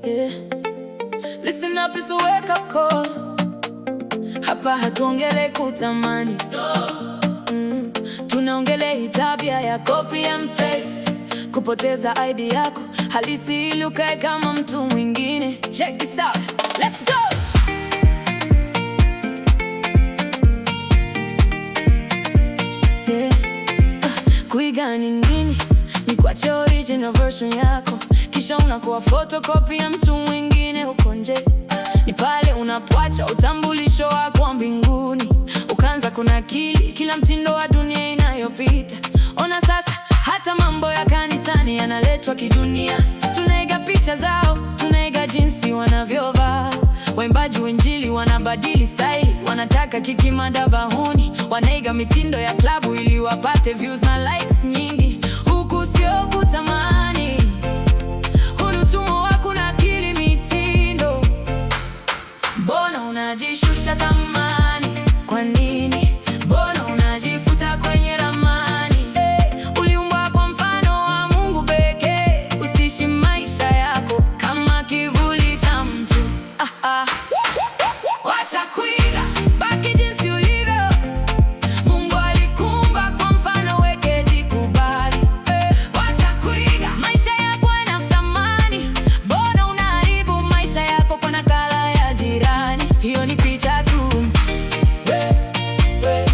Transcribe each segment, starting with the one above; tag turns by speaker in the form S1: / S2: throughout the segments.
S1: Yeah. Listen up, it's a wake up call. Hapa hatuongelei kutamani. Tunaongelea hii tabia ya copy and paste, kupoteza ID yako halisi ili ukae kama mtu mwingine. Check this out. Let's go. Yeah. Kuiga ni nini? Ni kuacha original version yako kisha unakuwa photocopy ya mtu mwingine huko nje. Ni pale unapoacha utambulisho wako wa mbinguni, ukaanza kunakili kila mtindo wa dunia inayopita. Ona sasa, hata mambo ya kanisani yanaletwa kidunia. Tunaiga picha zao, tunaiga jinsi wanavyovaa. Waimbaji wa Injili wanabadili staili, wanataka kiki madhabahuni, wanaiga mitindo ya klabu ili wapate views na likes nyingi. Huku sio kutamani, huu ni utumwa wa kunakili mitindo. Mbona unajishusha thamani? Kwa nini? Mbona unajifuta kwenye ramani? Hey, uliumbwa kwa mfano wa Mungu pekee. Usiishi maisha yako kama kivuli cha mtu. Ah, ah. Wacha kuiga, baki jinsi ulivyo. Mungu alikuumba kwa mfano wake, jikubali. Eh, wacha kuiga, maisha yako yana thamani. Mbona unaharibu maisha yako kwa nakala ya jirani? Hiyo ni picha tu. We, we,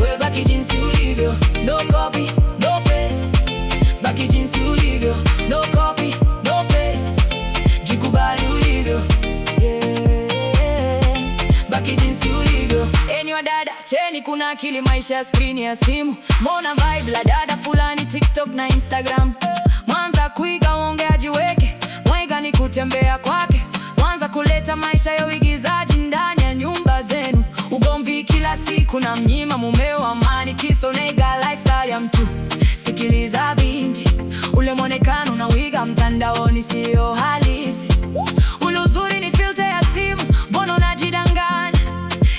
S1: we baki jinsi ulivyo. No copy, no paste. Baki jinsi ulivyo. No copy, no paste. Jikubali ulivyo. Yeah. Baki jinsi ulivyo. Enyi wadada, acheni kunakili maisha ya skrini ya simu. Mona vibe la dada fulani TikTok na Instagram. Mwanza kuiga uongeaji wake, mwaiga ni kutembea kwake. Mwanza kuleta maisha ya uigizaji ndani ya nyumba zenu. Ugomvi kila siku na mnyima mumeo amani, kisa unaiga lifestyle ya mtu. Sikiliza binti, ule mwonekano unauiga mtandaoni sio halisi. Ule uzuri ni filter ya simu, mbona unajidanganya?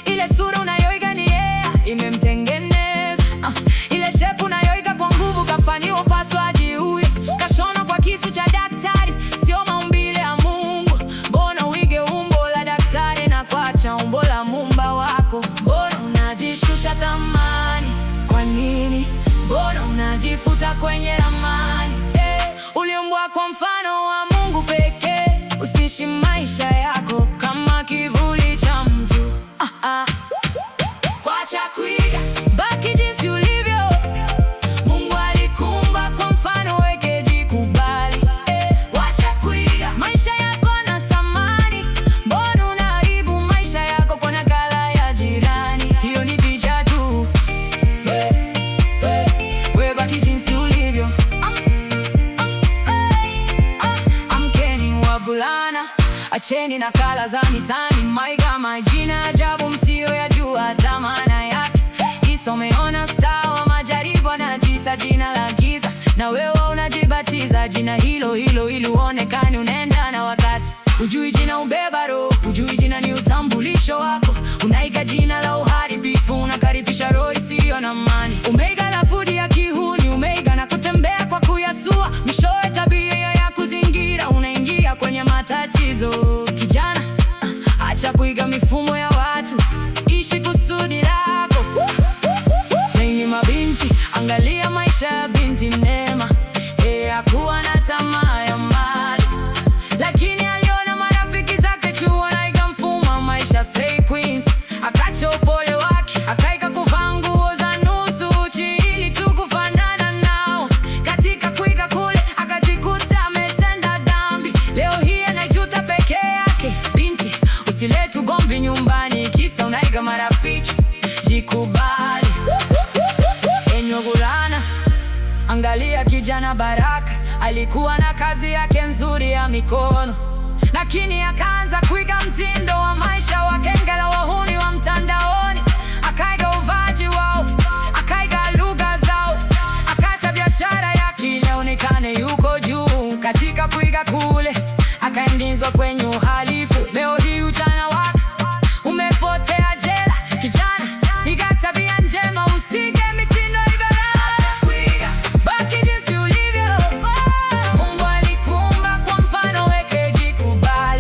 S1: Ile sura unayoiga ni yeye imemtengeneza. Ah, ile shape unayoiga kwa nguvu kafanyiwa upasuaji huyo, kashona kwa kisu cha daktari, sio maumbile ya Mungu. Mbona uige umbo la daktari na kuacha umbo la muumba wako? Mbona unajishusha thamani? Kwa nini? Mbona unajifuta kwenye ramani? Eh, uliumbwa kwa mfano wa Mungu pekee. Usiishi maisha yako kama kivuli cha mtu. Ah, ah. Wacha kuiga, baki jinsi ulivyo. Mungu alikuumba kwa mfano wake, jikubali. Eh, wacha kuiga, maisha yako na thamani. Mbona unaharibu maisha yako kwa nakala ya jirani? Hiyo ni picha tu. We, we, we baki jinsi ulivyo. Am, am, hey, ah. Amkeni wavulana, acheni nakala za mitaani, mnaiga majina ajabu msiyoyajua hata maana yake. Kisa umeona star wa majaribu anajiita jina la giza, na wewe unajibatiza jina hilo hilo ili uonekane unaenda na wakati. Hujui jina hubeba roho, hujui jina ni utambulisho wako. Unaiga jina la uharibifu, unakaribisha roho isiyo na amani. Umeiga lafudhi ya kihuni, umeiga na kutembea kwa kuyasua. Mwishowe tabia ya kuzingira, unaingia kwenye matatizo. Kijana, acha kuiga mifumo ya watu, ishi kusudi lako. Ninyi mabinti, angalia maisha ya binti Neema. Yeye hakuwa na tamaa ya mali, lakini aliona marafiki zake chuo wanaiga mfumo wa maisha Slay Queens. Akaacha upole wake, akaiga kuvaa nguo za nusu uchi ili tu kufanana nao. Katika kuiga kule, akajikuta ametenda dhambi. Leo hii anajuta peke yake. Binti, usilete ugomvi nyumbani, kisa unaiga marafiki. Jikubali. Enyi wavulana, angalia kijana Baraka, alikuwa na kazi yake nzuri ya mikono, lakini akaanza kuiga mtindo wa maisha wa genge la wahuni wa mtandaoni. Akaiga uvaaji wao, akaiga lugha zao, akaacha biashara yake ili aonekane yuko juu. Katika kuiga kule, akaingizwa kwenye uhalifu. Leo hii ujana wake umepotea jela. Kijana, iga tabia njema, usiige mitindo ibara. Baki jinsi ulivyo. Mungu alikuumba kwa mfano wake, jikubali.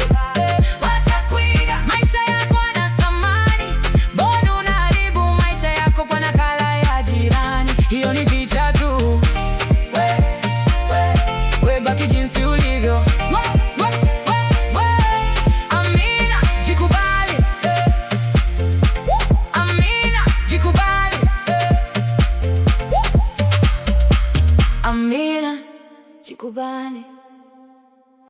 S1: ulivyo. Wo, wo, wo, wo. Amina, jikubali. Amina, jikubali. Amina, jikubali.